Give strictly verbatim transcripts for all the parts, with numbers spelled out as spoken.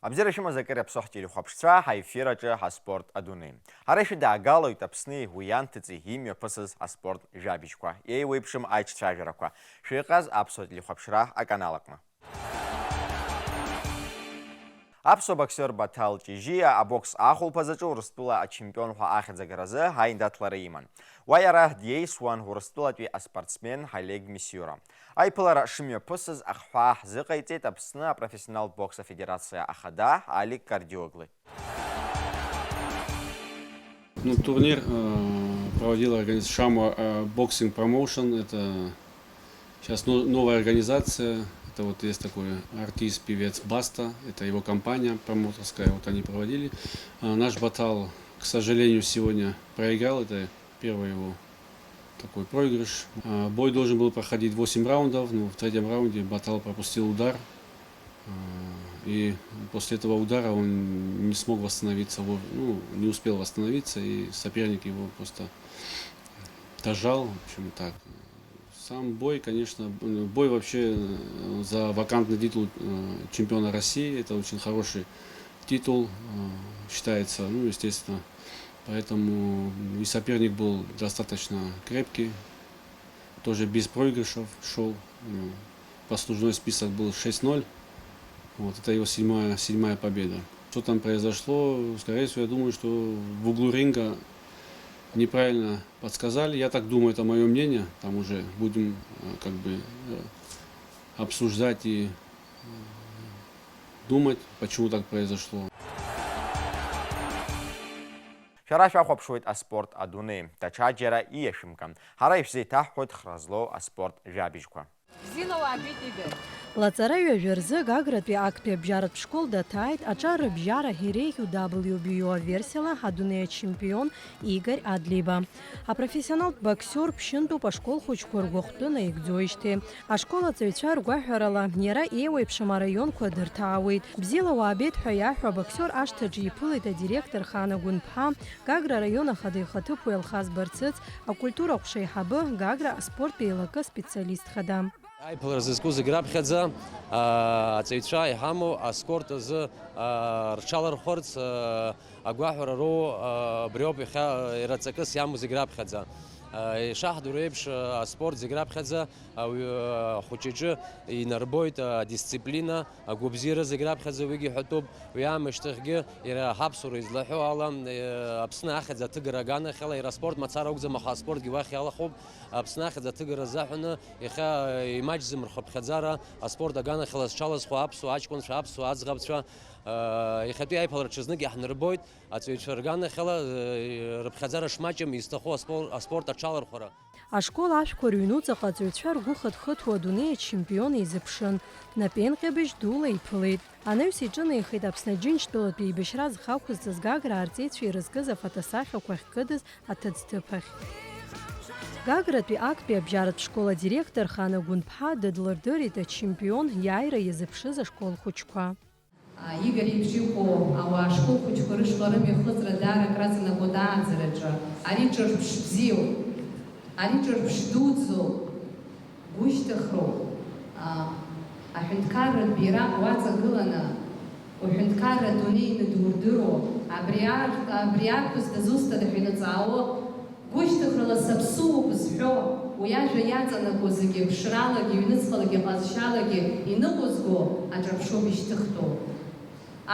Абзиара шәымаз акыр иаԥсоу ҳтелехәаԥшцәа, ҳаефир аҿы ҳаспорт адунеи. Ҳара ишәыдаагалоит Аԥсни уи анҭыҵи имҩаԥысыз аспорт жәабжьқәа, еиуеиԥшым аиҿцәажәарақәа. Шәыҟаз аԥсуа телехәаԥшра аканал аҟны. Аԥсуа боксиор Баҭал Ҷыжьиа абокс ахәылԥазаҿы Урыстәыла ачемпион ҳәа ахьӡ агаразы аиндаҭлара иман. Уа иара диеисуан Урыстәылатәи аспортсмен Олег Мисиура. Аиԥылара шымҩаԥысыз ахҳәаа ҳзыҟаиҵеит Аԥсны апрофессионалтә бокс афедерациа ахада Алик Кардиоглы. Ну, турнир, э, проводила организ-, Шамуа, э, Boxing Promotion. Это сейчас но-, новая организация. Это вот есть такой артист, певец Баста. Это его компания промоутерская. Вот они проводили. А наш Батал, к сожалению, сегодня проиграл. Это первый его такой проигрыш. А, бой должен был проходить восемь раундов, но в третьем раунде Батал пропустил удар. А, и после этого удара он не смог восстановиться, вов-, ну, не успел восстановиться, и соперник его просто дожал, в общем, так. Сам бой, конечно, б-, бой вообще, э, за вакантный титул, э, чемпиона России, это очень хороший титул, э, считается, ну, естественно. Поэтому и соперник был достаточно крепкий, тоже без проигрышев шёл. М, послужной список был шесть ноль. Вот, это его седьмая, седьмая победа. Что там произошло? Скорее всего, я думаю, что в углу ринга неправильно подсказали. Я так думаю, это моё мнение. Там уже будем, э, как бы, э, обсуждать и, э, думать, почему так произошло. Шәара шәахәаԥшуеит аспорт адунеи, даҽаџьара ииашәымкын. Ҳара ишәзеиҭаҳҳәоит хра злоу аспорт жәабжьқәа. Бзиала уаабеит, Игорь. Лаҵара ҩажәа рзы Гагратәи актәи абжьаратә школ даҭааит аҿар рыбжьара иреиӷьу W B O аверсиала адунеи ачемпион Игорь Адлиба. Апрофессионалтә боксиор ԥшьынтәуп ашкол хәыҷқәа ргәахәтәы наигӡоижьҭеи. Ашкол аҵаҩцәа ргәаҳәарала, иара еиуеиԥшым араионқәа дырҭаауеит. Бзиала уаабеит ҳәа иаҳәо абоксиор ашҭаҿы иԥылеит адиректор Хана Гәынԥҳа, Гагра араион ахада ихаҭыԥуаҩ Алхас Барцыц, акультура аҟәша аиҳабы, Гагра аспорттә еилакы аспециалист хада. Аиԥылара зызку зегь раԥхьаӡа, аа, аҵаҩцәа иҳамоу аспорт азы, аа, рҽалархәырц, аа, агәаҳәара роу, аа, абриоуп иахьа, аа, иара ҵакыс иамоу зегь раԥхьаӡа. Аа, ишаҳдыруа еиԥш, аа, аспорт зегь раԥхьаӡа ауаҩы, аа, хәыҷ иҿы инарбоит, аа, адисциплина, агәабзиара зегь раԥхьаӡа уигьы ҳәатәуп. Уи аамышьҭахьгьы иара ҳаԥсуара излаҳәо ала, э, Аԥсны ахьӡ аҭыгара аганахьала иара аспорт мацара акәӡам, аха аспортгьы уахь иалахәуп. Аԥсны ахьӡ аҭыгара азаҳәаны иахьа, э, имаҷӡам рхыԥхьаӡара аспорт аганахьала зҽалазхуа аԥсуа аҷкәынцәа, аԥсуа аӡӷабцәа, э, иахьатәи аиԥылара ҽазнык иаҳнарбоит, аҵаҩцәа рганахьала, э, рыԥхьаӡара шмаҷым изҭаху аспор-, аспорт аҽалархәара. Ашкол ашәқәа рыҩнуҵаҟа аҵаҩцәа ргәы хыҭхыҭуа адунеи ачемпион изыԥшын, напеинҟьабжь дула иԥылеит. Анаҩс иҿынеихеит Аԥсны Аџьынџьтәылатәи еибашьра зхы ақәызҵаз Гаграа рҵеицәа ирызкыз афотосахьақәа ахькыдыз аҭыӡҭыԥ ахь. Гагратәи актәи абжьаратә школ адиректор Хана Гәынԥҳа дыдлырдырит ачемпион иааира иазыԥшыз ашкол хәыҷқәа. Игор иеиԥш иҟоу ауаа ашкол хәыҷқәа рышҟа рымҩахыҵра даара акраҵанакуеит ааӡараҿы. Ари ҿырԥш бзиоуп, ари ҿырԥш дуӡӡоуп, гәышьҭыхроуп. Аҳәынҭқарратә бираҟ уаҵагыланы, уҳәынҭқарра адунеи ианадурдыруа, абри ар-, абри арԥыс дызусҭада ҳәа инаҵаауа, гәышьҭыхрала саԥсуоуп зҳәо, уи ажәа иаҵанакуа зегьы ԥшралагьы, ҩнуҵҟалагьы, ҟазшьалагьы иныҟәызго аҿырԥшоуп ишьҭыхтәу.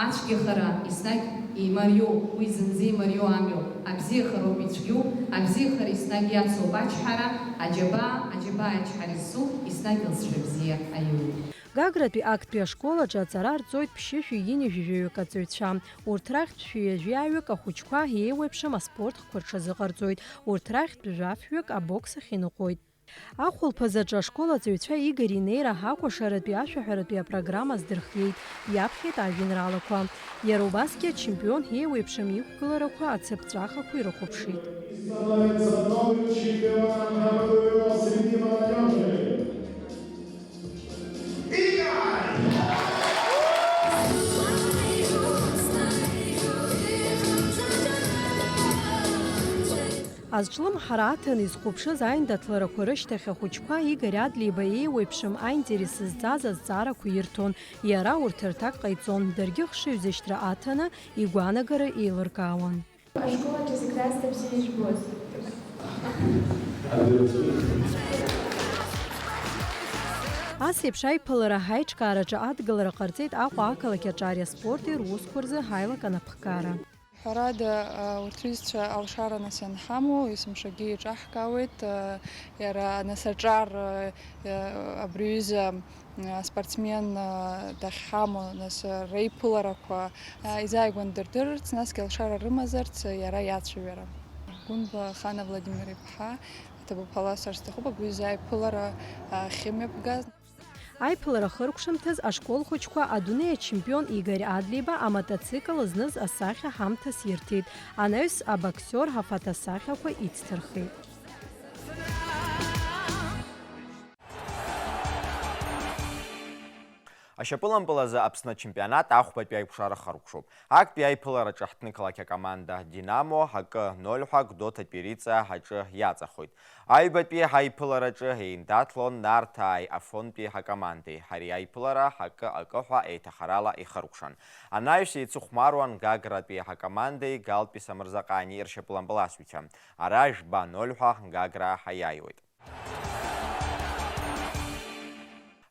Ацәгьахара еснагь еимариоуп, уи зынӡа имариоу амҩоуп. Абзиахароуп ицәгьоу, абзиахара еснагь иацуп ачҳара, аџьабаа, аџьабаа ачҳара зцу, еснагь алҵшәа бзиа аиуеит. Гагратәи актәи ашкол аҿы аҵара рҵоит ԥшьышәи ҩынҩажәи жәаҩык аҵаҩцәа. Урҭ рахьтә шәи ҩажәи ааҩык ахәыҷқәа еиуеиԥшым аспорт хкқәа рҽазыҟарҵоит, урҭ рахьтә жәаф-ҩык абокс ахь иныҟәоит. Ахәылԥазаҿы ашкол аҵаҩцәа Игор инеира акәашаратәи ашәаҳәаратәи апрограмма аздырхиеит, иаԥхьеит ажәеинраалақәа. Иара убасгьы ачемпион еиуеиԥшым иқәгыларақәа ацыԥҵәахақәа ирыхәаԥшит. Становится новым чемпионом Р П Д В среди молодёжи. Игорь Азҿлымҳара аҭаны изхәаԥшыз аиндаҭларақәа рышьҭахь ахәыҷқәа Игорь Адлеиба еиуеиԥшым аинтерес зҵаз азҵаарақәа ирҭон. Иара урҭ рҭак ҟаиҵон, даргьы хшыҩзышьҭра аҭаны игәаанагара еилыркаауан. Ашкол аҿы зегь раасҭа бзиа ижәбоз. Ас еиԥш аиԥылара аиҿкаараҿы адгылара ҟарҵеит Аҟәа ақалақь аҿари аспорти русқәа рзы ҳаилак анапхгара. Ҳәарада, урҭ рҩызцәа алшара нас ианҳамоу, есымшагьы еиҿаҳкаауеит, иара нас аҿар, абри аҩыза аспортсмен дахьҳамоу, нас реиԥыларақәа изааигәан дырдырырц, насгьы алшара рымазарц иара иацәажәара. Гәынба Хана Владимир-иԥҳа, аҭабуп ҳәа ласҳәар сҭахуп, абри аҩыза аиԥылара ахьымҩаԥгаз. Аиԥылара хыркәшамҭаз ашкол хәыҷқәа адунеи ачемпион Игорь Адлеиба амотоцикл зныз асахьа ҳамҭас ирҭеит, анаҩс абоксиор ҳафотосахьақәа ицҭырхит. Ашьапылампыл азы Аԥсны ачемпионат ахәбатәи аиқәшара хыркәшоуп. Актәи аиԥылараҿы ҳҭнықалақь акоманда Динамо акы ноль ҳәа Гәдоуҭатәи Риҵа аҿы иаҵахоит. Аҩбатәи ҳаиԥылараҿы еиндаҭлон Нарҭааи Афонтәи ҳакомандеи. Ари аиԥылара акы-акы ҳәа еиҭахарала ихыркәшан. Анаҩс еицыхәмаруан Гагратәи ҳакомандеи Галтәи Самырзаҟани ршьапылампыласҩцәа. Ара жәба ноль ҳәа Гагра ҳаиааиуеит.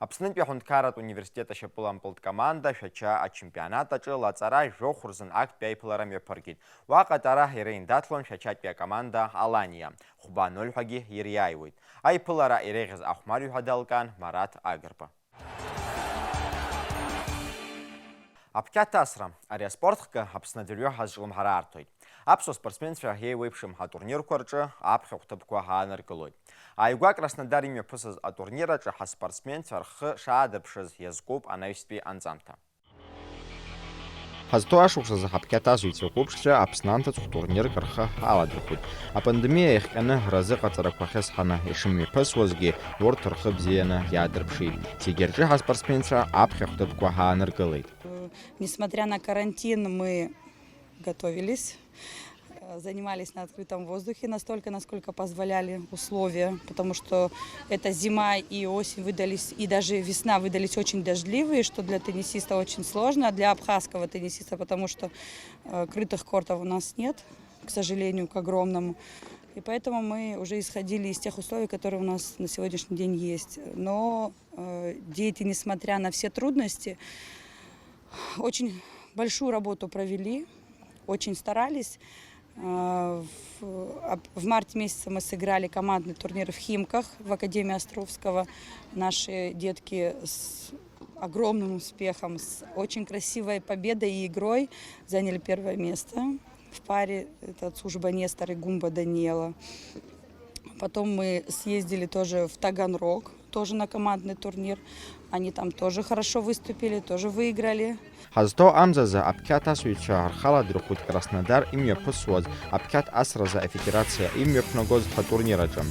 Аԥснытәи аҳәынҭқарратә университет ашьапылампылтә команда Шәача ачемпионат аҿы лаҵара жәохә рзын актәи аиԥылара мҩаԥыргеит. Уаҟа ара иреиндаҭлон Шәачатәи акоманда Аланиа, хәба ноль ҳәагьы ириааиуеит. Аиԥылара иреиӷьыз ахәмарҩ ҳәа далкаан Мараҭ Агрба. Аԥқьаҭ асра, ари аспорт хкы Аԥсны адырҩегьых азҿлымҳара арҭоит. Аԥсуа спортсменцәа еиуеиԥшым атурнирқәа рҿы аԥхьахә ҭыԥқәа ааныркылоит. Ааигәа Краснодар имҩаԥысыз атурнир аҿы ҳаспортсменцәа рхы шаадырԥшыз иазкуп анаҩстәи анҵамҭа. Ҳазҭоу ашықәсазы ҳаԥқьаҭ асыҩцәа қәыԥшцәа Аԥсны анҭыҵ хә турнирк рхы аладырхәит. Апандемиа иахҟьаны разыҟаҵарақәа хьысҳаны ишымҩаԥысуазгьы, урҭ рхы бзианы иаадырԥшит. Зегьы рҿы ҳаспортсменцәа аԥхьахә ҭыԥқәа ҳааныркылеит. Несмотря на карантин, мы готовились, э, занимались на открытом воздухе настолько, насколько позволяли условия, потому что эта зима и осень выдались, и даже весна выдались очень дождливые, что для теннисиста очень сложно, а для абхазского теннисиста, потому что, э, крытых кортов у нас нет, к сожалению, к огромному. И поэтому мы уже исходили из тех условий, которые у нас на сегодняшний день есть. Но, э, дети, несмотря на все трудности, очень большую работу провели, очень старались. Э, в, ап-, в марте месяце мы сыграли командный турнир в Химках, в Академии Островского. Наши детки с огромным успехом, с очень красивой победой и игрой заняли первое место. В паре это Цужба Нестор и Гумба Даниэла. Потом мы съездили тоже в Таганрог, тоже на командный турнир. Они там тоже хорошо выступили, тоже выиграли. Ҳазҭоу амзазы аԥқьаҭ асыҩцәа рхы аладырхәит Краснодар имҩаԥысуаз, аԥқьаҭ асразы афедерациа имҩаԥнагоз ҳатурнир аҿы.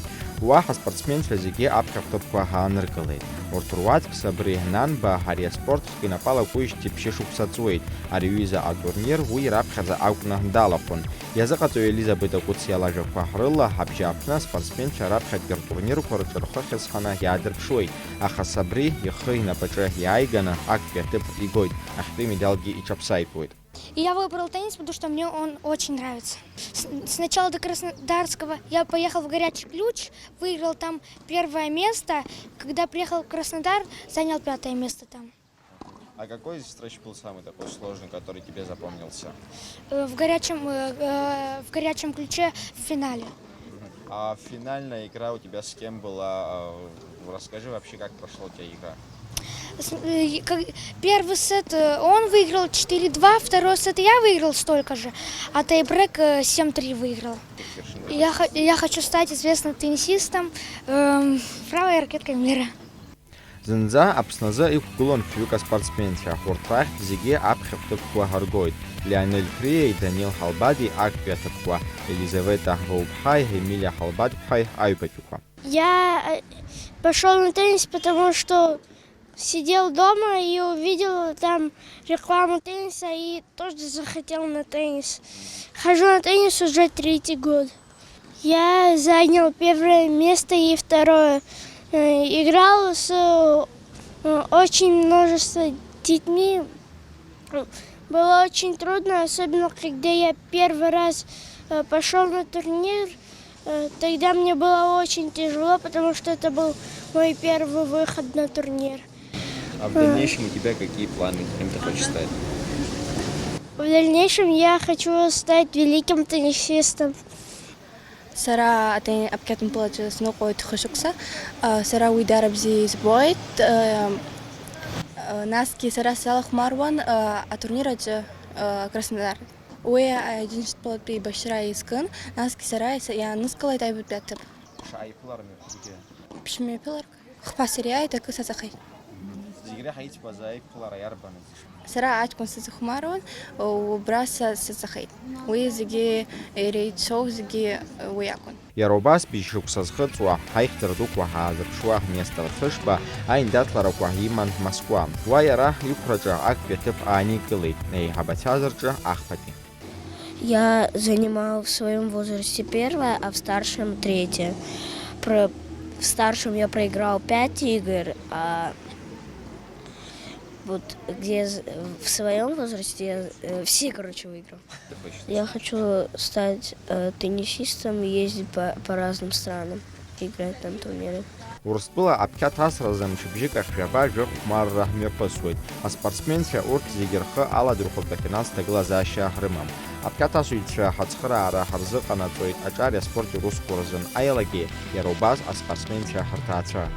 Уа ҳаспортсменцәа зегьы аԥхьахә ҭыԥқәа ҳааныркылеит. Урҭ руаӡәк Сабри Нанба ари аспорт хк инапы алакуижьҭеи ԥшьышықәса ҵуеит. Ари аҩыза атурнир уи раԥхьаӡа акәны далахәын. Иазыҟаҵаҩ Елизабет Акәыциа лажәақәа рыла, ҳабжьааԥны аспортсменцәа раԥхьатәи ртурнирқәа рҿы рхы хьысҳаны иаадырԥшуеит, аха Сабри ихы инапаҿы иааиганы актәи аҭыԥ игоит, ахьтәи медалгьы иҽаԥсаитәуеит. И я выбрал теннис, потому что мне он очень нравится. С, сначала до Краснодарского я поехал в Горячий Ключ, выиграл там первое место. Когда приехал в Краснодар, занял пятое место там. А какой из встреч был самый такой сложный, который тебе запомнился? Э, в горячем, э, э, в горячем ключе в финале. А финальная игра у тебя с кем была? А, расскажи вообще, как прошла у тебя игра. С- э, и как- Первый сет э, он выиграл четыре два, второй сет я выиграл столько же, а тайбрейк э, семь три выиграл. Я, ха- я хочу стать известным теннисистом, эм, правой ракеткой мира. Зынӡа Аԥсназы иқәгылон фҩык аспортсменцәа, урҭ рахьтә зегьы аԥхьахә ҭыԥқәа ҳаргоит, Лионель Криеи Данил Ҳалбади актәи аҭыԥқәа, Елизавета Воуԥҳаи Емилиа Ҳалбадԥҳаи аҩбатәиқәа. Я э, пошел на теннис, потому что сидел дома и увидел там рекламу тенниса и тоже захотел на теннис. Хожу на теннис уже третий год. Я занял первое место и второе. Э, Играл с э, очень множество детьми. Было очень трудно, особенно когда я первый раз э, пошел на турнир. Э, Тогда мне было очень тяжело, потому что это был мой первый выход на турнир. А в дальнейшем у тебя какие планы? Кем ты хочешь стать? В дальнейшем я хочу стать великим теннисистом. Сара атени-, аԥқьаҭмпылаҿы сныҟәоит хышықәса. Сара уи даара бзиа избоит. Насгьы сара салахәмаруан атурнир аҿы Краснодар. Уи аџьынџьтәылатәи еибашьра иазкын, насгьы сара иааныскылеит аҩбатәи аҭыԥ. Шааиԥылар мҩаԥысгьы. Ԥшьмҩаԥыларак. Хԥа сиааит, акы саҵахеит. Зегь реиҳа иӡбаз аиԥылара иарбан азы? Сара аҷкәын сазыхәмаруан, убра са саҵахеит. Уи зегьы иреицәоу зегьы уи акәын. Иара убас быжьшықәса зхыҵуа, ҳаихьӡара дуқәа ҳаазырԥшуа Нестор Цышба аиндаҭларақәа иман Москва. Уа иара иқәраҿы актәи аҭыԥ ааникылеит, еиҳабацәаз рҿы ахԥатәи. Я занимал в своем возрасте первое, а в старшем третье. Про... В старшем я проиграл пять игр, а вот где в своем возрасте я э, все, короче, выиграл. Я хочу стать э, теннисистом и ездить по, по разным странам, играть там турниры. Урыстәыла аԥхьа ҭасразы мчыбжьык ахь жәаба жәохә хәмарра мҩаԥысуеит. Аспортсменцәа урҭ зегьы рхы аладырхәыртә афинанстә ҭагылазаашьа рымам. Аԥхьа ҭасыҩцәа ҳацхыраара ҳарзыҟанаҵоит аҿари аспорти русқәа рзын аиалагьы, иара убас аспортсменцәа ҳрҭаацәа.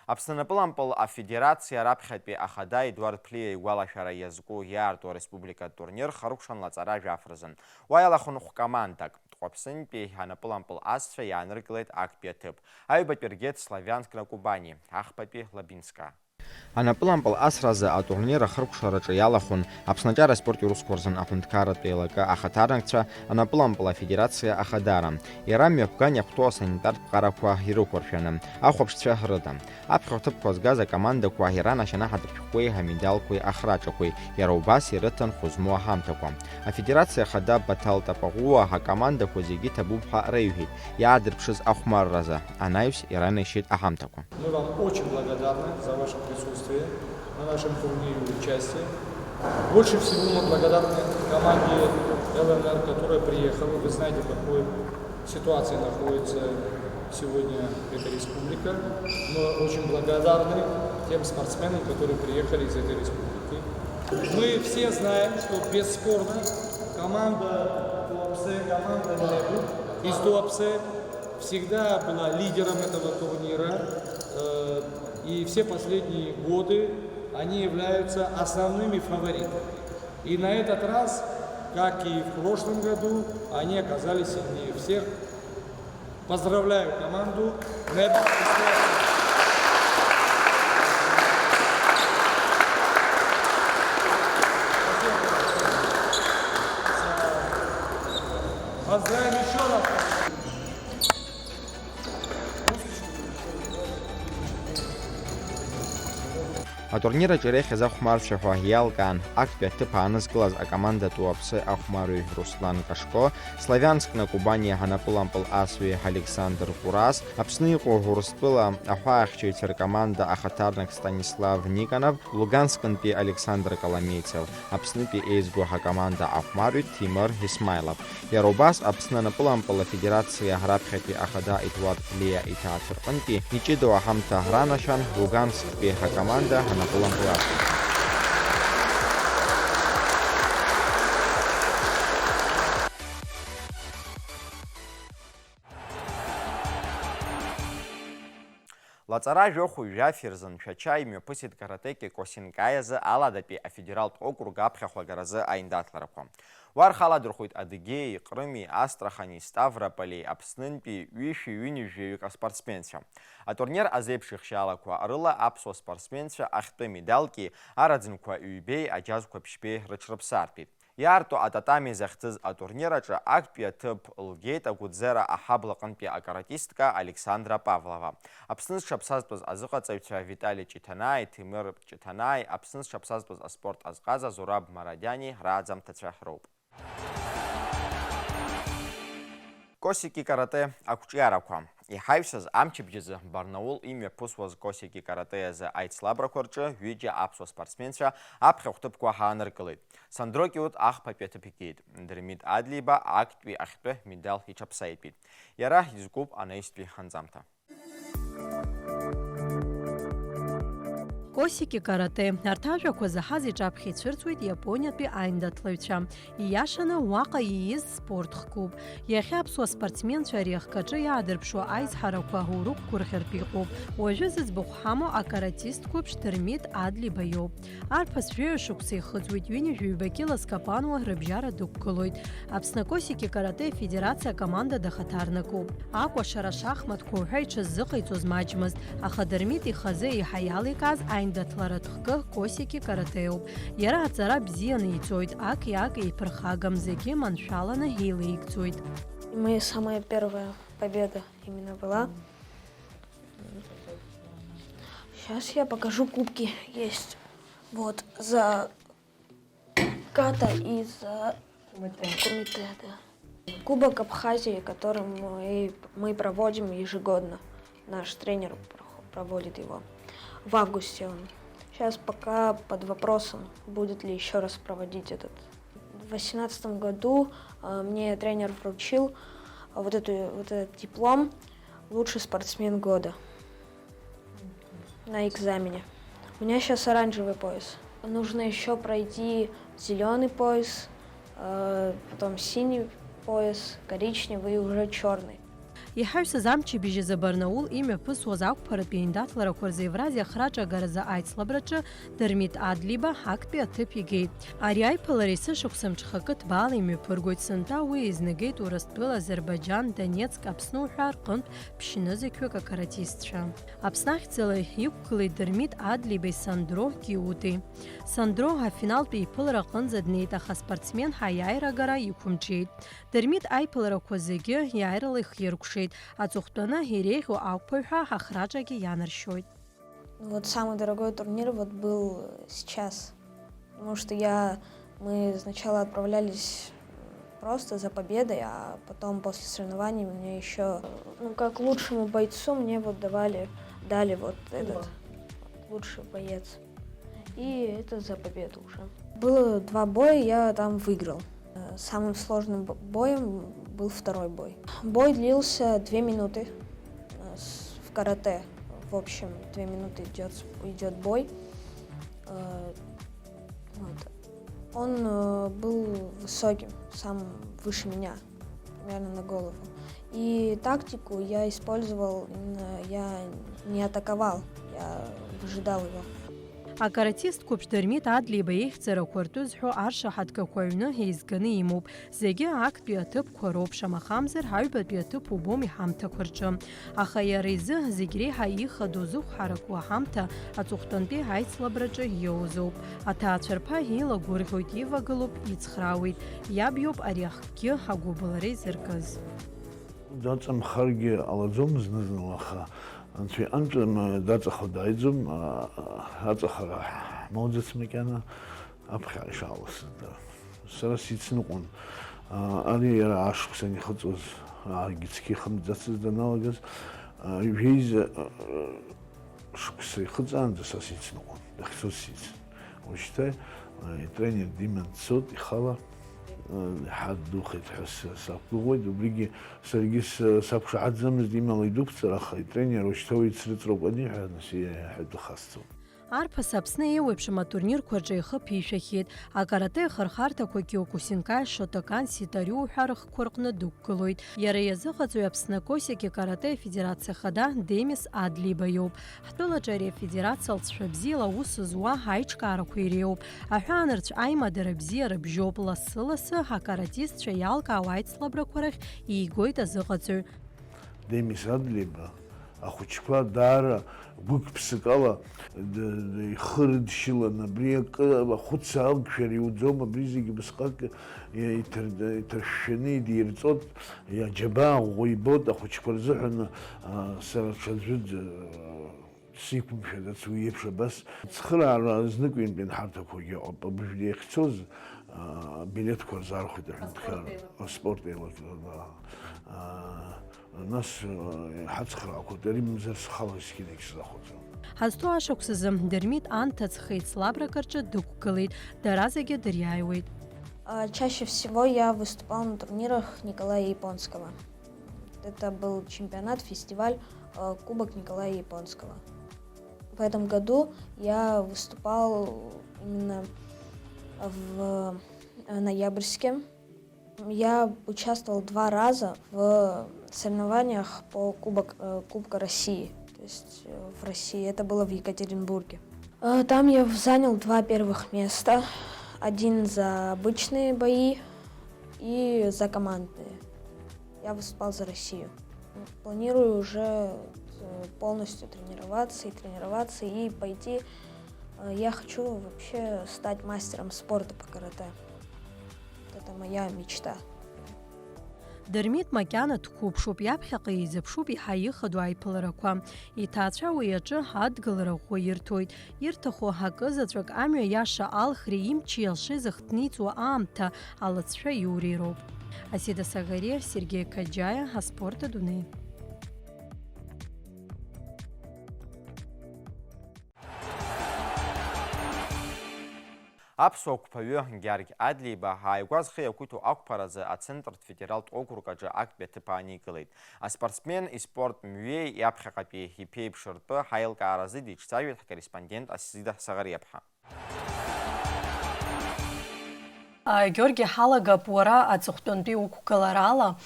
Аԥсны анапылампыл афедерациа раԥхьатәи ахада Едуард Ԥлиа игәалашәара иазку иаарту ареспубликатә турнир харыкәшан лаҵара жәаф рзын. Уа иалахәын хә-командак. Тҟәаԥсынтәи анапылампыл асцәа иааныркылеит актәи аҭыԥ. Аҩбатәи ргеит Славианск на Кубани, ахԥатәи Лабинска. Анапылампыл асразы атурнир ахыркәшараҿы иалахәын Аԥсны аҿар аспорти аусқәа рзын аҳәынҭқарратә еилакы ахаҭарнакцәа, анапылампыл афедерациа ахадара. Иара мҩаԥган иахәҭоу асанитартә ԥҟарақәа ирықәыршәаны, ахәаԥшцәа рыда. Аԥхьа аҭыԥқәа згаз акомандақәа иранашьан аҳаҭыршәҟәқәеи амедалқәеи ахраҿақәеи, иара убас ирыҭан хәы змоу аҳамҭақәа. Афедерациа ахада Баҭал Тапаӷәуа акомандақәа зегьы иҭабуп ҳәа реиҳәеит, иаадырԥшыз ахәмарразы, анаҩс иранашьеит аҳамҭақәа. Мы вам очень благодарны за ваше присутствие на нашем турнире и участие. Больше всего мы благодарны команде Л Н Р, которая приехала. Вы знаете, в какой ситуации находится сегодня эта республика. Мы очень благодарны тем спортсменам, которые приехали из этой республики. Мы все знаем, что бесспорно команда Туапсе, команда Небу из Туапсе всегда была лидером этого турнира. Э, И все последние годы они являются основными фаворитами. И на этот раз, как и в прошлом году, они оказались сильнее всех. Поздравляю команду Небо и Славу. Поздравим еще раз. Атурнир аҿы иреиӷьыз ахәмарцәа ҳәа иалкаан, актәи аҭыԥ аанызкылаз акоманда Туаԥсы ахәмарҩы Руслан Кашко, Славианск на Кубани анапылампыл асҩы Александр Курас, Аԥсны иҟоу Урыстәыла аҳәаахьчаҩцәа ркоманда ахаҭарнак Станислав Никонов, Луганскынтәи Александр Коломейцев, Аԥснытәи еизго ҳакоманда ахәмарҩы Ҭемыр Исмаилов. Иара убас Аԥсны анапылампыл афедерациа раԥхьатәи ахада Едуард Ԥлиа иҭаацәа рҟынтәи иҷыдоу аҳамҭа ранашьан Лугансктәи ҳакоманда анапылампыл асҩы. Лаҵара жәохәҩ жәаф ирзын Шәача имҩаԥысит каратеки Косинкаи азы Аладатәи афедералтә округ аԥхьахә агаразы аиндаҭларақәа. Уа рхы аладырхәит Адыгеиеи, Ҟрыми, Астрахани, Ставрополи, Аԥснынтәи ҩышәи ҩынҩажәаҩык аспортсменцәа. Атурнир азеиԥш ихшьаалақәа рыла аԥсуа спортсменцәа ахьтәы медалки, араӡынқәа ҩбеи аџьазқәа ԥшьбеи рыҽрыԥсартәит. Иаарту ататами захьӡыз атурнир аҿы актәи аҭыԥ лгеит Агәыӡера аҳабла аҟынтәи акаратистка Александра Павлова. Аԥсны зҽаԥсазтәыз азыҟаҵаҩцәа Витали Ҷиҭанааи Ҭемыр Ҷиҭанааи, Аԥсны зҽаԥсазтәыз аспорт азҟаза Зураб Марадиани рааӡамҭацәа роуп. Косики каратэ ақәҿиарақәа. Иҳаҩсыз амчыбжьазы Барнаул имҩаԥысуаз Косики каратэ азы аицлабрақәа рҿы ҩыџьа аԥсуа спортсменцәа аԥхьахә ҭыԥқәа ҳааныркылеит. Сандро Киут ахԥатәи аҭыԥ игеит, Дырмит Адлиба актәи ахьтәы медал иҽаԥсаитәит. Иара изкуп анаҩстәи анҵамҭа. Косики каратэ, арҭ ажәақәа заҳаз иҿаԥхьа ицәырҵуеит Иапониатәи аиндаҭлаҩцәа. Ииашаны, уаҟа ииз спорт хкуп. Иахьа аԥсуа спортсменцәа ари ахкаҿы иаадырԥшуа аизҳарақәа урықәгәырӷьартә иҟоуп. Уажәы зыӡбахә ҳамоу акаратист қәыԥш Дырмит Адлиба иоуп. Арԥыс жәаҩа шықәса ихыҵуеит, ҩынҩажәи ҩба кьыла скапануа рыбжьара дықәгылоит. Аԥсны Косики каратэ афедерациа акоманда дахаҭарнакуп. Акәашара ашахматқәа уҳәа иҽаззыҟаиҵоз маҷмызт, аха Дырмит ихазы еиҳа иаликааз аиндаҭларатә хкы Косики каратеуп. Иара аҵара бзианы иҵоит, аки-аки еиԥырхагам, зегьы маншәаланы еилеигӡоит. Моя самая первая победа именно была. Сейчас я покажу кубки. Есть. Вот, за ката из э, Кумите. Кумите, да. Кубок Абхазии, который мы, мы проводим ежегодно. Наш тренер прохо- проводит его. В августе он. Сейчас пока под вопросом, будет ли еще раз проводить этот. В восемнадцатом году э, мне тренер вручил э, вот, эту, вот этот диплом «Лучший спортсмен года» на экзамене. У меня сейчас оранжевый пояс. Нужно еще пройти зеленый пояс, э, потом синий пояс, коричневый и уже черный. Иҳаҩсыз амчыбжьазы Барнаул имҩаԥысуаз ақәԥаратәи аиндаҭларақәа рзы Евразиа ахраҿагаразы аицлабраҿы Дырмит Адлиба актәи аҭыԥ игеит. Ари аиԥылара есышықәса мҽхакы ҭбаала имҩаԥыргоит, сынтәа уи еизнагеит Урыстәыла, Азербаиџьан, Донецк, Аԥсны уҳәа рҟынтә ԥшьнызқьҩык акаратистцәа. Аԥсны ахьӡала иқәгылеит Дырмит Адлибеи Сандро Киути. Сандро афиналтә еиԥылара аҟынӡа днеит, аха аспортсмен ҳаиааира агара иқәымҿиеит. Дырмит аиԥыларақәа зегьы иааирала ихиркәшеит, аҵыхәтәаны иреиӷьу ақәԥаҩ ҳәа ахраҿагьы ианаршьоит. Ну вот самый дорогой турнир вот был э, сейчас. Потому что я, мы сначала отправлялись э, просто за победой, а потом после соревнований мне еще, ну как лучшему бойцу мне вот давали, дали вот этот лучший боец. И это за победу уже. Было два боя, я там выиграл. Э, Самым сложным бо- боем был второй бой. Бой длился две минуты. Э, с- В карате, в общем, две минуты идет, идет бой. Э, вот. Он э, был высоким, самым выше меня, примерно на голову. И тактику я использовал, именно я не атаковал, я выжидал его. Акаратист қәыԥш Дырмит Адлиба ихьӡарақәа ртәы зҳәо аршаҳаҭгақәа аҩны еизганы имоуп. Зегьы актәи аҭыԥқәа роуп, шамахамзар, аҩбатәи аҭыԥ убом иҳамҭақәа рҿы. Аха иара изы зегь реиҳа ихадоу зыхәҳарақәоу аҳамҭа аҵыхәтәантәи аицлабраҿы иоузоуп. Аҭаацәа рԥа илагәырӷьоит, ивагылоуп, ицхраауеит. Иаб иоуп ари ахкгьы агәыбылра изыркыз. Даҵамхаргьы ҟалаӡом зны-зынла, аха Анцәа иҟынтә даҵаха дааиӡом, а, а, аҵахара ҳмоуӡац макьана, аԥхьаҟа ишааласыз дара. Сара сицныҟәон, а, ари иара ашықәсан ихыҵуаз, аагьы цқьа ихымҵӡацыз даналагаз, а, жәеиза, а, шықәса ихыҵаанӡа са сицныҟәон, дахьцоз сицын. Уажәшьҭа, а, итренер диман дцот ихала, а, иҳаддухеит ҳәа с-, сақәгәыӷуеит, убригьы саргьы с-, сақәшаҳаҭӡамызт имала идәықәҵара, аха итренер уажәшьҭа уи ицрыҵроуп аниҳәа, нас иаҳәатәы хасҵоуп. Арԥыс Аԥсны еиуеиԥшым атурнирқәа рҿы ихы ԥишәахьеит. Акарате ахырхарҭақәа Киокусинкаи Шотокан Ситариу ҳәа рыхқәа рҟны дықәгылоит. Иара иазыҟаҵаҩ Аԥсны Косики карате афедерациа хада Демис Адлиба иоуп. Ҳтәылаҿы ари афедерациа алҵшәа бзиала аус зуа аиҿкаарақәа иреиуоуп. Аҳәаанырцә аимадара бзиа рыбжьоуп, лассы-лассы акаратистцәа иалкаауа аицлабрақәа рахь иигоит азыҟаҵаҩ. Демис Адлиба Ахәыҷқәа даара гәык-ԥсык ала д-, д-, ихы рыдшьылан, абри акы ахәыцаалгшәа иуӡом, абри зегьы убасҟак иҭар-, иҭаршәшәаны идирҵоит, иаџьабаа ӷәӷәа ибоит ахәыҷқәа рзыҳәан, а, сара ҽаӡәы д-, сиқәымшәаӡац уи еиԥш абас. Цхыраара зныкҩынтә ианҳарҭақәагьы ыҟоуп, абыжәра иахьцоз, а, билеҭқәа рзаархәеит аҳәынҭқарра, аспорт еилак, а, а, Нас, э, иҳацхраақәоит, ари мамзар схала зқьынагь сзахәаӡом. Ҳазҭоу ашықәсазы Дырмит анҭыҵ хеицлабрак рҿы дықәгылеит, дара зегьы дыриааиуеит. А, чаще всего я выступал на турнирах Николая Японского. Это был чемпионат, фестиваль, э, Кубок Николая Японского. В этом году я выступал именно в, э, Ноябрьске. Я участвовал два раза в соревнованиях по кубок, э, Кубка России, то есть, э, в России. Это было в Екатеринбурге. Э, там я в-, занял два первых места. Один за обычные бои и за командные. Я выступал за Россию. Планирую уже, э, полностью тренироваться и тренироваться, и пойти. Э, я хочу вообще стать мастером спорта по каратэ. Это моя мечта. Дырмит макьана дқәыԥшуп, иаԥхьаҟа изыԥшуп еиҳа ихадоу аиԥыларақәа. Иҭаацәа уи аҿы адгылара ӷәӷәа ирҭоит. Ирҭаху акы заҵәык амҩа иаша алхреи имчи алшеи зыхҭниҵуа аамҭа алыҵшәа иуреи роуп. Асида Сагариа, Сергеи Каџьаиа, аспорт адунеи. Аԥсуа қәԥаҩы Гьаргь Адлеиба ааигәа зхы иақәиҭу ақәԥаразы Ацентртә федералтә округ аҿы актәи аҭыԥ ааникылеит. Аспортсмен испорт мҩеи иаԥхьаҟатәи иԥеиԥш ртәы ҳаилкааразы диҿцәажәеит ҳкорреспондент Асида Сагариаԥҳа. Георги, ҳалагап уара аҵыхәтәантәи уқәгыларала,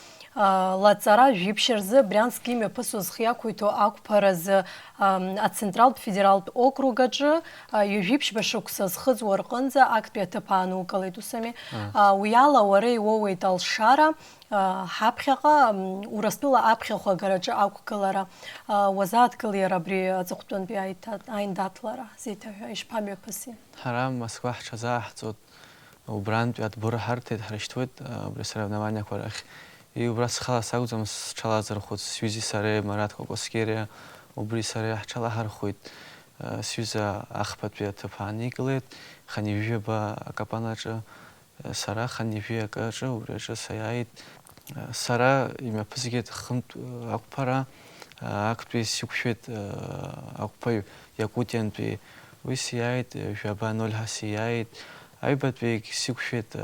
лаҵара жәиԥшь рзы Брянск имҩаԥысуа зхы иақәиҭу ақәԥаразы, ам, Ацентралтә федералтә округ аҿы, а, ҩажәиԥшьба шықәса зхыҵуа рҟынӡа актәи аҭыԥ аанукылеит, усами? А, уи ала уара иуоуеит алшара, а, ҳаԥхьаҟа, м, Урыстәыла аԥхьахә агараҿы ақәгылара. А, уазааҭгылеи иара абри аҵыхәтәантәи аиҭа-, аиндаҭлара зеиҭаҳәа ишԥамҩаԥыси? Ҳара Москва ҳҽазааҳҵоит, убрантәи адбор ҳарҭеит, ҳрышьҭуеит, а, убри асоревнованиақәа рахь. И убра схала сакәӡам сҽалазырхәыц, сҩызеи сареи, Марат Кокоскериа, убри сареи ҳҽалаҳархәит. А, сҩыза ахԥатәи аҭыԥ ааникылеит, хынҩажәи жәаба акапан аҿы. Сара хынҩажәи акы аҿы, убри аҿы саиааит. Сара имҩаԥысгеит хынтә ақәԥара, актәи сиқәшәеит ақәԥаҩ Иакутиантәи, уи сиааит, жәаба ноль ҳәа сиааит. Аҩбатәигь сиқәшәеит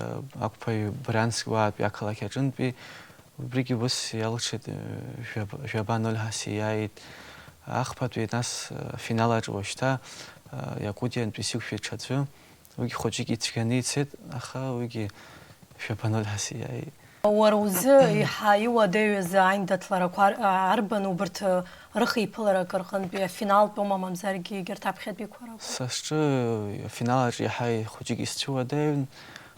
ақәԥаҩ Брянск уаатәи ақалақь аҿынтәи, убригьы ус иалҽит, жәаба, жәаба ноль ҳәа сиааит. Ахԥатәи нас, финал аҿы уажәшьҭа Иакутиантәи сиқәшәеит ҽаӡәы. Уигьы хәыҷык ицәгьаны ицеит, аха уигьы жәаба ноль ҳәа сиааит. Уара узы еиҳа иуадаҩыз аиндаҭларақәа ар-, а, арбан, убарҭ, а, рыхеиԥыларак рҟынтәи афиналтәума, мамзаргьы егьырҭ аԥхьатәиқәа ракәу? Са сҿы афинал аҿы иаҳа хәыҷык исцәыуадаҩын,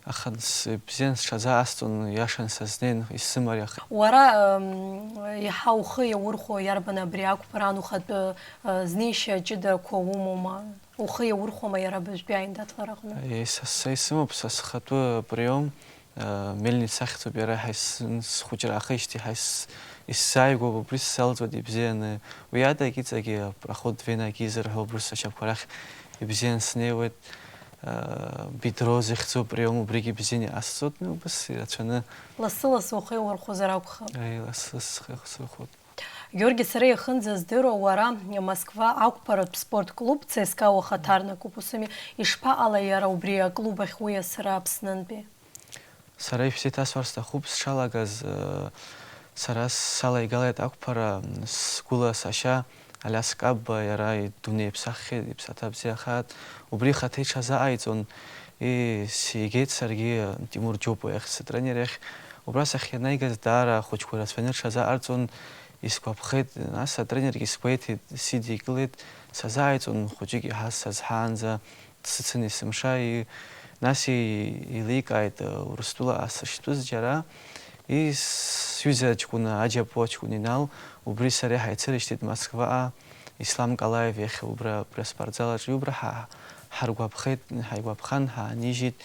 аха с-, бзиан сҽазаасҵон, иашан сазнеин, исзымариахеит. Уара, м, еиҳа ухы иаурхәо иарбан, абри ақәԥара, ан ухатәы, а, знеишьа ҷыдақәа умоума? Ухы иаурхәама иара абыржәтәи аиндаҭлара аҟны? Е, са, са исымоуп, са схатәы приом, э, Мельница ахьӡуп иара, ҳаи-, с-, схәыҷра аахижьҭеи ҳаи-, с-, исзааигәоуп, убри сзалҵуеит ибзианы. Уи адагь иҵегьы проход две ноги изырҳәо убри сашьапқәа рахь ибзианы снеиуеит. Э, бедро захьӡу априом убригьы ибзианы иҟасҵоит, ну, убас ирацәаны. Лассы-лассы ухы иаурхәозар акәхап. Аи, лассы-лассы схы сырхәоит. Георги, сара иахынӡаздыруа, уара Москва ақәԥаратә спорт клуб Цска уахаҭарнакуп, усами? Ишԥаҟалеи иара убри аклуб ахь уиасыра Аԥснынтәи? Сара ишәзеиҭасҳәар сҭахуп, сшалагаз, э, сара салаигалеит ақәԥара, м, сгәыла сашьа Алиас Кабба, иара идунеи иԥсаххьеит, иԥсаҭа бзиахааит. Убри ихаҭа иҽазааиҵон, и, сигеит саргьы Тимур Џьопуа иахь, сытренер иахь. Убра сахьианаигаз даара ахәыҷқәа рацәаны рҽазааҟарҵон, исгәаԥхеит, нас атренергьы сгәеиҭеит, сидикылеит, сазааиҵон хәыҷык иаҳаз сазҳаанӡа, дсыцын есымша, и-, нас и-, еиликааит, э, Урыстәыла асыршьтәыз џьара, Ис-, сҩыза аҷкәын, Аџьапуа аҷкәын Инал, убри сареи ҳаицырышьҭит Москваҟа, Ислам Калаев иахь убра, убри аспортзал аҿы иубра ҳа-, ҳаргәаԥхеит, ҳаигәаԥхан, ҳаанижьит,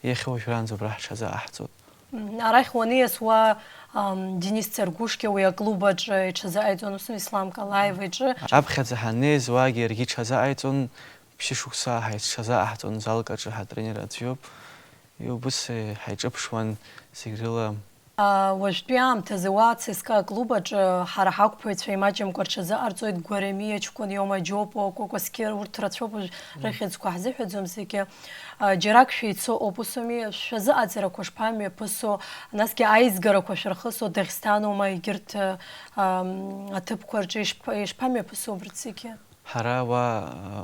иахьа уажәраанӡа убра ҳҽазааҳҵоит. Мм, арахь уаниас уа, ам, Денис Царгәышкиа уи аклуб аҿы иҽазааиҵон, ус Ислам Калаев иҿы. Аԥхьаӡа ҳаннеиз уаагьы иаргьы иҽазааиҵон, ԥшьышықәса ҳаицҽазааҳҵон, залк аҿы ҳатренер аӡәы иоуп. Иубыс, э, ҳаиҿыԥшуан зегь рыла. А, уажәтәи аамҭазы уа ЦСКА аклуб аҿы ҳара ҳақәԥаҩцәа имаҷымкәа рҽазыҟарҵоит Гәарамиа ҷкәын, Иома Џьопуа, Кәакәасқьыр, урҭ рацәоуп, уажә рыхьӡқәа ҳзыҳәаӡом зегьы. А, џьарак шәеицыҟоуп, ус ауми? Шәазыҟаҵарақәа шԥамҩаԥысуо, насгьы аизгарақәа шәырхысуа Даӷьсҭан аума, егьырҭ, ам, аҭыԥқәа рҿы ишԥ-, ишԥамҩаԥысуо убарҭ зегьы? Ҳара уа,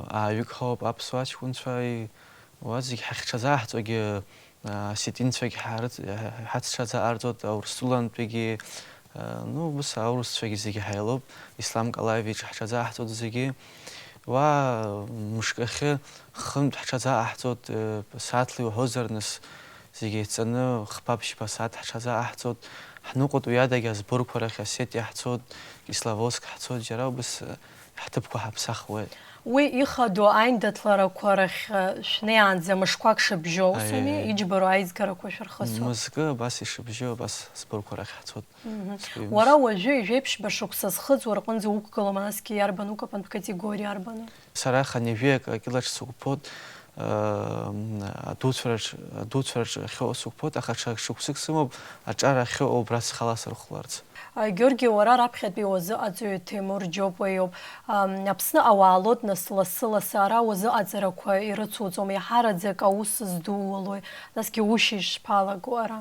а, ааҩык ҳауп аԥсуа ҷкәынцәа, и-, уа зегь ҳахьҽазааҳҵогьы, а, осетинцәагь ҳарыц-, ҳа-, ҳацәҽазааҳҵоит, аурыстәылантәигьы, а, ну, ус аурысцәагьы зегьы ҳаилоуп, Ислам Калаев иҿы ҳҽазааҳҵоит зегьы. Уа мышкахьы хынтә ҳҽазааҳҵоит, э, сааҭла иуҳәозар, нас, зегьы еицҵаны хԥа-ԥшьба сааҭ ҳҽазааҳҵоит. Ҳныҟәоит уи адагь азборқәа рахь Осетиа ҳцоит, Кисловодск ҳцоит, џьара убыс, э, ҳҭыԥқәа ҳаԥсахуеит. Уи ихадоу аиндаҭларақәа рахь, э, шәнеиаанӡа мышқәак шыбжьоу, ус ауми? Аиеи. Иџьбароу аизгарақәа шәырхысуа? Мызкы абас ишыбжьоу, абас азборқәа рахь ҳцоит. Мгм. Сгәы имыс- Уара уажәы ҩажәеиԥшьба шықәса зхыҵуа рҟынӡа уқәгылома, насгьы иарбан укапан категориа арбану? Сара хынҩажәи акы акилоаҿ сықәԥоит, ыы, адуцәараҿ, адуцәараҿ ахьыҟоу сықәԥоит, аха ҽа шықәсык сымоуп аҿар ахьыҟоу убра схала сырхәларц. А, Георги, уара раԥхьатәи уазыҟаҵаҩы Ҭемур Џьопуа иоуп. Ам, Аԥсны ауаа лоуп, нас, лассы-лассы ара уазыҟаҵарақәа ирыцуҵом, иаҳараӡак аус здууалои, насгьы ушьыжь шԥалаго ара?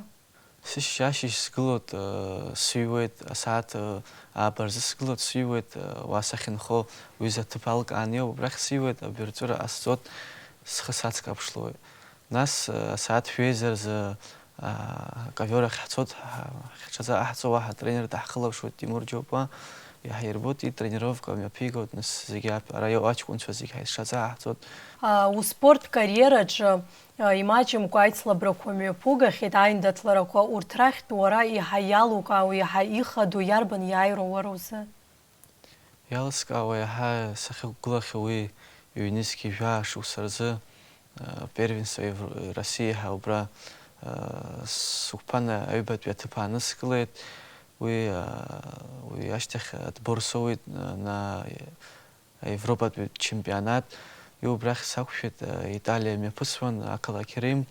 Сышьыжь ашьыжь сгылоит, э, сыҩуеит, асааҭ, э, ааба рзы сгылоит, сыҩуеит, э, уа сахьынхо уҩыза аҭыԥ алкааны иоуп, убрахь сыҩуеит, абаҩрҵәыра ҟасҵоит, схы сацкаԥшлоит. Нас, э, асааҭ жәеиза рзы, а, аковиор ахь ҳцоит, ҳа-, ҳҽазааҳҵо, уаҳа атренер даҳхылаԥшуеит, Тимур Џьопуа, иаҳирбоит, итренировка мҩаԥигоит, нас зегьы ап-, ара иҟоу аҷкәынцәа зегьы ҳаицҽазааҳҵоит. А, успорт кариераҿы А, имаҷымкәа аицлабрақәа мҩаԥугахьеит, аиндаҭларақәа, урҭ рахьтә уара иаҳа иалукаау, иаҳа ихадоу иарбан иааироу уара узы? Иалыскаауа иаҳа сахьықәгылахьоу уи ҩнызқьи жәаа шықәса рзы, а, первенство Евро-, России ҳәа убра, а, сықәԥан аҩбатәи аҭыԥ ааныскылеит. Уи, а, уи ашьҭахь отбор соуит, а, на Аевропатәи чемпионат, иубрахь сақәшәеит, э, Италиа мҩаԥысуан, ақалақь Рим,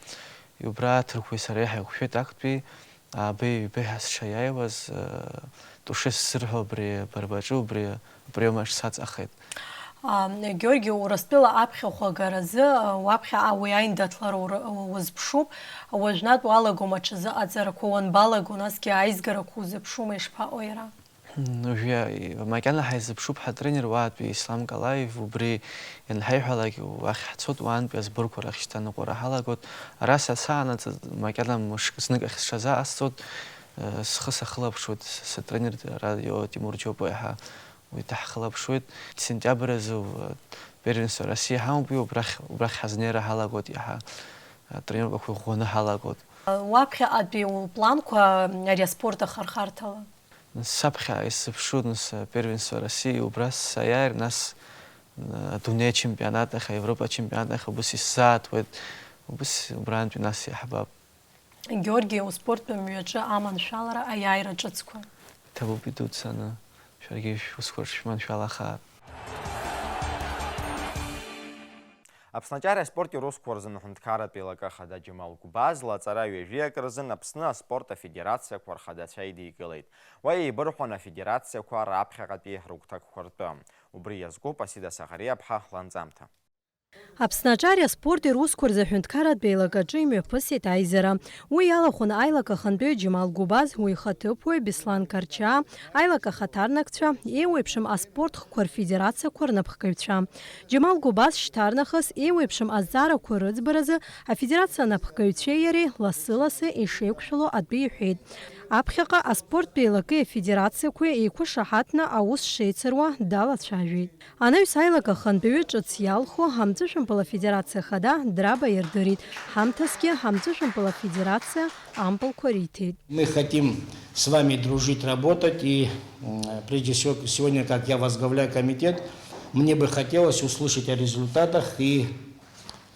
иубра аҭырқәеи сареи ҳаиқәшәеит актәи, ааба-ҩба ҳәа сшаиааиуаз, э, Тушес ззырҳәо абри абарбаҿы убри априом аҿы саҵахеит. А, Георги, Урыстәыла аԥхьахә агаразы, а, уаԥхьа, а, уи аиндаҭлара ур-, узԥшуп, уажәнатә уалагома аҽазыҟаҵарақәа, уанбалаго, насгьы аизгарақәа узыԥшума, ишԥаҟоу иара? Уажәы макьана ҳаизыԥшуп ҳатренер уаатәи Ислам Калаев, убри ианҳаиҳәалак, уахь ҳцоит, уаантәи азборқәа рахь шьҭа аныҟәара ҳалагоит. Ара са саанаҵ макьана мышк знык ахь сҽазаҟасҵоит, э, схы сахылаԥшуеит, с-, сатренер ара иоуа Тимур Џьопуа иаҳа уи даҳхылаԥшуеит. Сентиабр азы, э, первенство России ҳамоуп, уи убрахь, убрахь ҳазнеира ҳалагоит иаҳа, э, тренировкақәа ӷәӷәаны ҳалагоит. Уаԥхьаҟатәи упланқәа ари аспорт ахырхарҭала? Саԥхьа исзыԥшу, нас, первенство России убра саиааир, нас, адунеи ачемпионат ахь, аевропа ачемпионат ахь убыс исзааҭуеит, убыс убрантәи нас иаҳбап. Георги, успорттә мҩаҿы аманшәалара, аиааира ҿыцқәа. Иҭабуп идуцаны, шәаргьы шәусқәа рҿы шәманшәалахааит. Аԥсны аҿари аспорти русқәа рзын аҳәынҭқарратә еилакы ахада Џьамал Гәбаз лаҵара ҩажәи акы рзын Аԥсны аспорт афедерациақәа рхадацәа идикылеит. Уа еибырҳәон афедерациақәа раԥхьаҟатәи рыгәҭакқәа ртәы. Убри иазкуп Асида Саӷариаԥҳа ланҵамҭа. Аԥсны аҿари аспорти русқәа рзы аҳәынҭқарратә еилакаҿы имҩаԥысит аизара. Уи иалахәын аилак ахантәаҩы Џьамал Гәбаз, уи ихаҭыԥуаҩ Беслан Карчаа, аилак ахаҭарнакцәа, еиуеиԥшым аспорт хқәа рфедерациақәа рнапхгаҩцәа. Џьамал Гәбаз шьҭарнахыс еиуеиԥшым азҵаарақәа рыӡбаразы афедерациа анапхгаҩцәеи иареи лассы-лассы ишеиқәшәало атәы иҳәеит. Аԥхьаҟа аспорттә еилакеи афедерациақәеи еиқәышаҳаҭны аус шеицыруа далацәажәеит. Анаҩс аилак ахантәаҩы ҿыц иалху Амҵәышәымпыл афедерациа хада Драба ирдырит, ҳамҭасгьы Амҵәышәымпыл афедерациа ампылқәа риҭеит. Мы хотим с вами дружить, работать, и, м, прежде всего, сегодня, как я возглавляю комитет, мне бы хотелось услышать о результатах и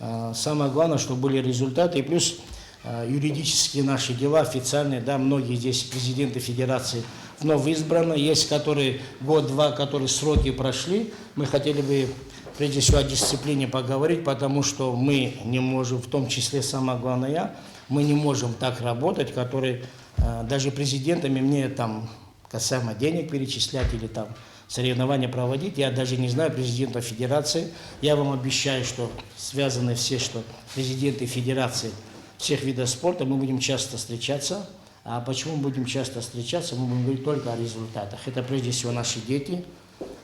А, самое главное, чтобы были результаты, и плюс, а, юридические наши дела официальные, да, многие здесь президенты федерации вновь избраны, есть которые год-два, которые сроки прошли. Мы хотели бы прежде всего о дисциплине поговорить, потому что мы не можем, в том числе самое главное я, мы не можем так работать, который, а, даже президентами мне там касаемо денег перечислять или там соревнования проводить, я даже не знаю президентов федерации. Я вам обещаю, что связаны все, что президенты федерации всех видов спорта, мы будем часто встречаться. А почему мы будем часто встречаться? Мы будем говорить только о результатах. Это прежде всего наши дети,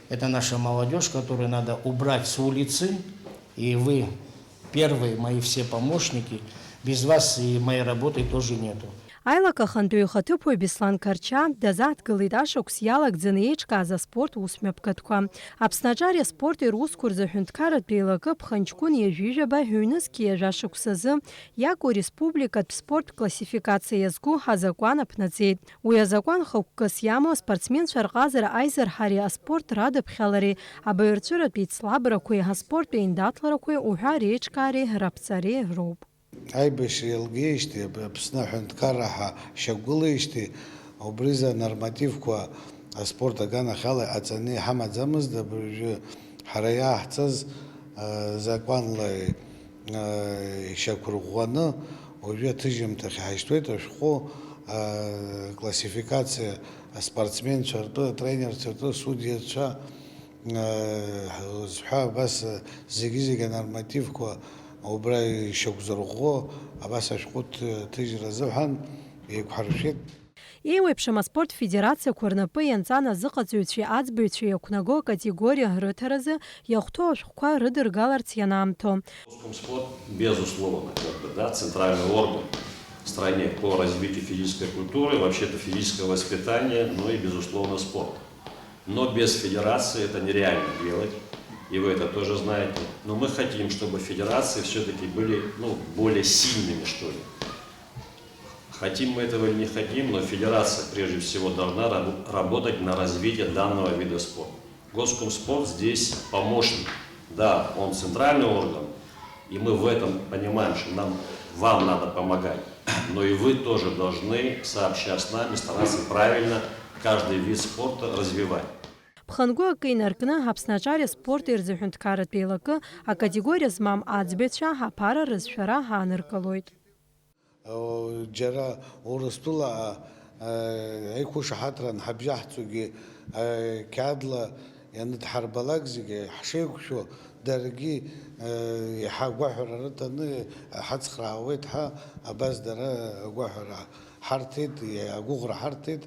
это наша молодежь, которую надо убрать с улицы. И вы первые мои все помощники. Без вас и моей работы тоже нету. Аилак ахантәаҩы ихаҭыԥуаҩ Беслан Қарча дазааҭгылеит ашықәс иалагӡаны еиҿкааз аспорт усмҩаԥгатәқәа. Аԥсны аҿари аспорти русқәа рзы аҳәынҭқарратә еилакы ԥхынҷкәын ҩажәижәаба ҩнызқьи ҩажәа шықәсазы иаку республикатә спорттә классификациа иазку азакәан аԥнаҵеит. Уи азакәан хықәкыс иамоу аспортсменцәа рҟазара аизырҳареи аспорт радыԥхьалареи, абаҩрҵәыратә еицлабрақәеи аспорттә еиндаҭларақәеи уҳәа реиҿкаареи раԥҵареи роуп. Аибашьра иалгеижьҭеи, Ап-, Аԥсны аҳәынҭқарра ҳа шьақәгылеижьҭеи, убризы анормативқәа аспорт аганахьала иҟаҵаны иҳамаӡамызт, абыржәы ҳара иааҳҵаз, а, закәанла, а, ишьақәырӷәӷәаны уажәы аҭыжьымҭахь иҳашьҭуеит ашәҟәы, а, классификациа аспортсменцәа ртәы, атренерцәа ртәы, асудиацәа, Зҳәа абас, зегьы-зегьы анормативқәа убра ишьақәзырӷәӷәо, абас ашәҟәы ҭыжьра азыҳәан еиқәҳаршәеит. Еиуеиԥшым аспорт федерациақәа рнапы ианҵан азыҟаҵаҩцәеи аӡбаҩцәеи иақәнаго акатегориа рыҭаразы иахәҭоу ашәҟәқәа рыдыргаларц ианаамҭоу. Госкомспорт, безусловно, как бы, да, центральный орган в стране по развитию физической культуры, вообще-то физического воспитания, ну и, безусловно, спорта. Но без федерации это нереально делать, и вы это тоже знаете. Но мы хотим, чтобы федерации все-таки были, ну, более сильными, что ли. Хотим мы этого или не хотим, но федерация прежде всего должна раб-, работать на развитие данного вида спорта. Госкомспорт здесь помощник. Да, он центральный орган, и мы в этом понимаем, что нам, вам надо помогать. Но и вы тоже должны сообща с нами стараться правильно каждый вид спорта развивать. Ԥхынгәы акы инаркны, Аԥсны аҿари аспорти рзы ҳәынҭқарратә еилакы акатегориа змам аӡбаҩцәа аԥара рызшәара ааныркылоит. Џьара Урыстәыла, а, аиқәышаҳаҭра анҳабжьаҳҵогьы, а, қьаадла ианыдҳарбалак зегьы ҳшеиқәшәо, даргьы, а, иаҳа агәаҳәара рыҭаны ҳацхраауеит ҳәа, абас дара агәаҳәара ҳарҭеит, агәыӷра ҳарҭеит,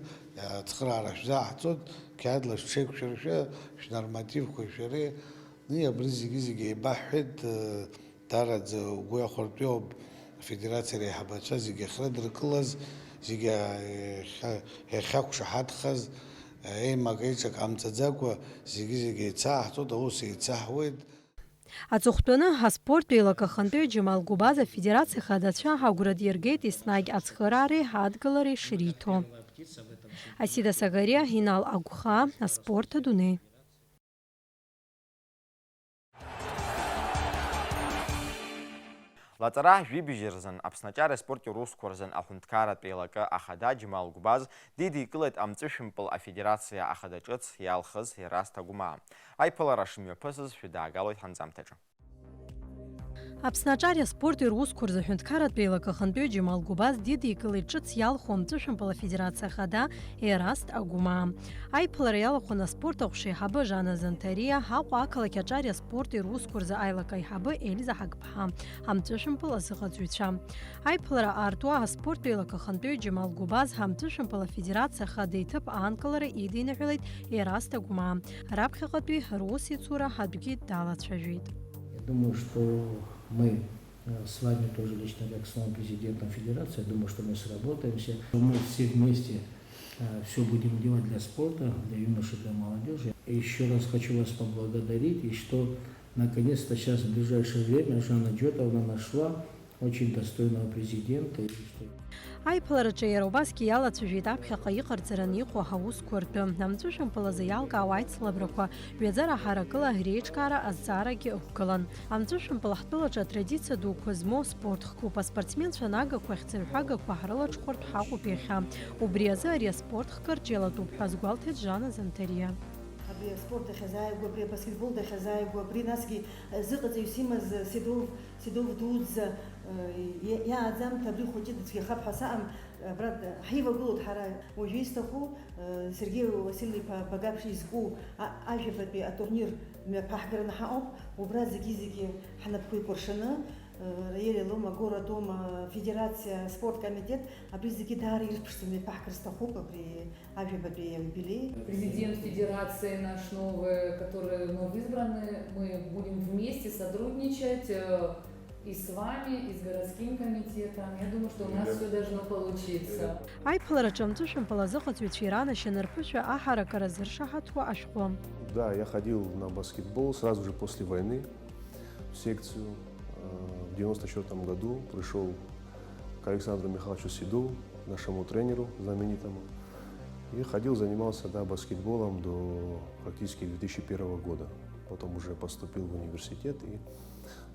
ацхыраара шәзааҳҵоит, қьаадла шәҽеиқәшәыршәа, шәнормативқәа шәареи, абри зегьы-зегьы еибаҳҳәеит, а, Даараӡа угәы иахәартәиоуп афедерациа реиҳабацәа зегьы ахьрыдыркылаз, зегьы иахьа-, иахьақәшаҳаҭхаз, еимак-еиҿак ҟамҵаӡакәа, зегьы-зегьы еицаҳҵоит, аус еицаҳуеит. Аҵыхәтәаны аспорттә еилак ахантәаҩы Џьамал Гәыбаз афедерациа хадацәа агәра диргеит еснагь ацхыраареи адгылареи шриҭо. Асида Сагариа, Инал Агәхаа, аспорт адунеи. Лаҵара жәибжь рзын Аԥсны аҿари аспорти русқәа рзын аҳәынҭқарратә еилакы ахада Џьмал Гәбаз дидикылеит Амҵәышәымпыл афедерациа ахада ҿыц иалхыз Ераст Агәмаа. Аиԥылара шымҩаԥысыз шәыдаагалоит ҳанҵамҭаҿы. Аԥсны аҿари аспорти русқәа рзы аҳәынҭқарратә еилакы ахантәаҩы Џьмал Гәбаз дидикылеит ҿыц иалху Амҵәышәымпыл афедерациа ахада Ераст Агәмаа. Аиԥылара иалахәын аспорт аҟәша аиҳабы Жана Занҭариа, Аҟәа ақалақь аҿари аспорти русқәа рзы аилак аиҳабы Елиза Ҳагԥҳа, амҵәышәымпыл азыҟаҵаҩцәа. Аиԥылара аартуа аспорттә еилак ахантәаҩы Џьамал Гәыбаз, амҵәышәымпыл афедерациа ахада иҭыԥ аанкылара идиныҳәалеит Ераст Агәмаа, раԥхьаҟатәи русеицура адәгьы далацәажәеит. Я думаю, что мы Э, с вами тоже лично, как с новым президентом федерации, я думаю, что мы сработаемся. Мы все вместе все будем делать для спорта, для юноши, для молодежи. Еще раз хочу вас поблагодарить, и что наконец-то сейчас в ближайшее время Жанна Джотовна нашла очень достойного президента. И что Аиԥылараҿы иара убасгьы иалацәажәеит аԥхьаҟа иҟарҵараны иҟоу ҳаусқәа ртәы. Амҵәышәымпыл азы иалкаау аицлабрақәа ҩаӡара ҳаракыла реиҿкаара азҵаарагьы ықәгылан. Амҵәышәымпыл ҳтәылаҿы атрадициа дуқәа змоу спорт хкуп. Аспортсменцәа нагақәа, хьӡырҳәагақәа ҳрылаҽхәартә ҳаҟоуп иахьа. Убри азы ари аспорт хкы рҿиалатәуп ҳәа азгәалҭеит Жанна Занҭариа. Абри аспорт дахьазааигәоу, абри абаскетбол дахьазааигәоу, абри насгьы, э, зыҟаҵаҩыс имаз, э, Седов, Седов дуӡӡа, э, иа-, иааӡамҭа абри хәыҷы дыцәгьахап ҳәа саҟам, абра д-, ҳаивагылоуп ҳара. Уажәы исҭаху, э, Сергеи Васильев-иԥа Багаԥшь изку а-, ажәабатәи атурнир мҩаԥаҳгараны ҳаҟоуп. Убра зегьы-зегьы ҳнапқәа икәыршаны, э, Раиель Алома, Гора Дома, Федерациа, спорт комитет, абри зегьы даара ирԥшӡаны иаԥаҳгар сҭахуп абри ажәабатәи аиубилеи. Президент Федерации наш новый, который вновь избранный, мы будем вместе сотрудничать, э, и с вами, и с городским комитетом. Я думаю, что у нас всё должно получиться. Аиԥылараҿы амҵәышәымпыл азыҟаҵаҩцәа иранашьан рԥышәа аҳаракыра зыршаҳаҭуа ашәҟәы. Да, я ходил на баскетбол сразу же после войны в секцию. Э, В девяносто четвёртом году пришёл к Александру Михайловичу Седу, нашему тренеру знаменитому. И ходил, занимался, да, баскетболом до практически две тысячи первого года. Потом уже поступил в университет и,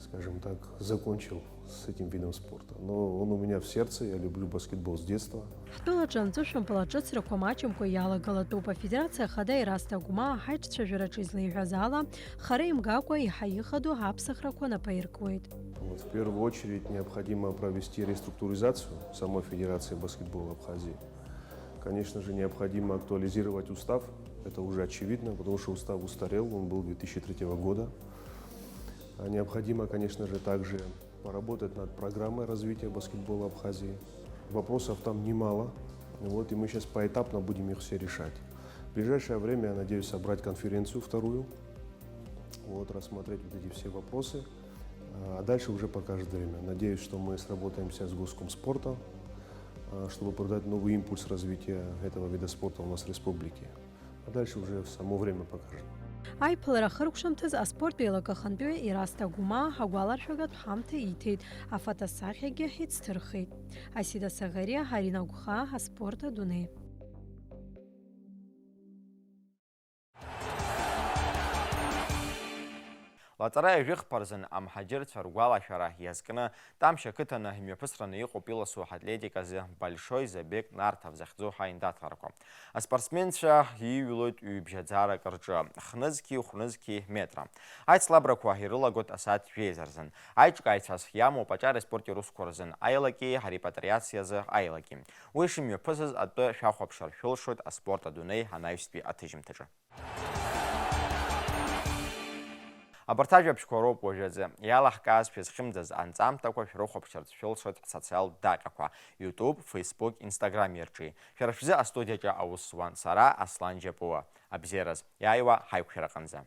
скажем так, закончил с этим видом спорта. Но он у меня в сердце, я люблю баскетбол с детства. Ҳтәылаҿы амҵәышәымпыл аҿыцрақәа маҷымкәа иалагалатәуп. Афедерациа ахада Ерасҭа Агәмаа ҳаиҿцәажәараҿы излеиҳәаз ала, хара имгакәа еиҳа ихадоу аԥсахрақәа напаиркуеит. Вот, в первую очередь необходимо провести реструктуризацию самой Федерации баскетбола Абхазии. Конечно же, необходимо актуализировать устав. Это уже очевидно, потому что устав устарел, он был две тысячи третьего года. А необходимо, конечно же, также поработать над программой развития баскетбола Абхазии. Вопросов там немало. Вот, и мы сейчас поэтапно будем их все решать. В ближайшее время я надеюсь собрать конференцию вторую, вот, рассмотреть вот эти все вопросы. А дальше уже покажет время. Надеюсь, что мы сработаемся с Госкомспортом, а, чтобы придать новый импульс развития этого вида спорта у нас в республике. А дальше уже само время покажет. Аиԥылара ахыркәшамҭаз аспорт еилак ахантәаҩы Ерасҭа Агәмаа агәаларшәагатә ҳамҭа иҭеит, афотосахьагьы ицҭырхит. Асида Саӷариа, Арина Гәхаа, аспорт адунеи. Лаҵара ҩажәи хԥа рзын амҳаџьырцәа ргәалашәара иазкны Тамшь ақыҭаны имҩаԥысраны иҟоуп иласу атлетиказы Большой Забег Нартов захьӡу ҳаиндаҭларақәа. Аспортсменцәа иҩлоит ҩыбжьаӡарак рҿы, хнызқьи хәнызқьи метра. Аицлабрақәа ирылагоит асааҭ жәеиза рзын. Аиҿкааҩцәа иамоуп аҿари спорти русқәа рзын аилаки арепатриациазы аилаки. Уи шымҩаԥысыз атәы шәахәаԥшыр шәылшоит аспорт адунеи анаҩстәи аҭыжьымҭаҿы. Абарҭ ажәабжьқәа роуп уажәазы иалаҳкааз шәызхьымӡаз анҵамҭақәа шәрыхәаԥшырц шәылшоит ҳсоциалтә даҟьақәа, YouTube, Facebook, Instagram ирҿы. Шәара шәзы астудиаҿы аус зуан сара, Аслан Џьапуа. Абзиараз, иааиуа ҳаиқәшәараҟынӡа.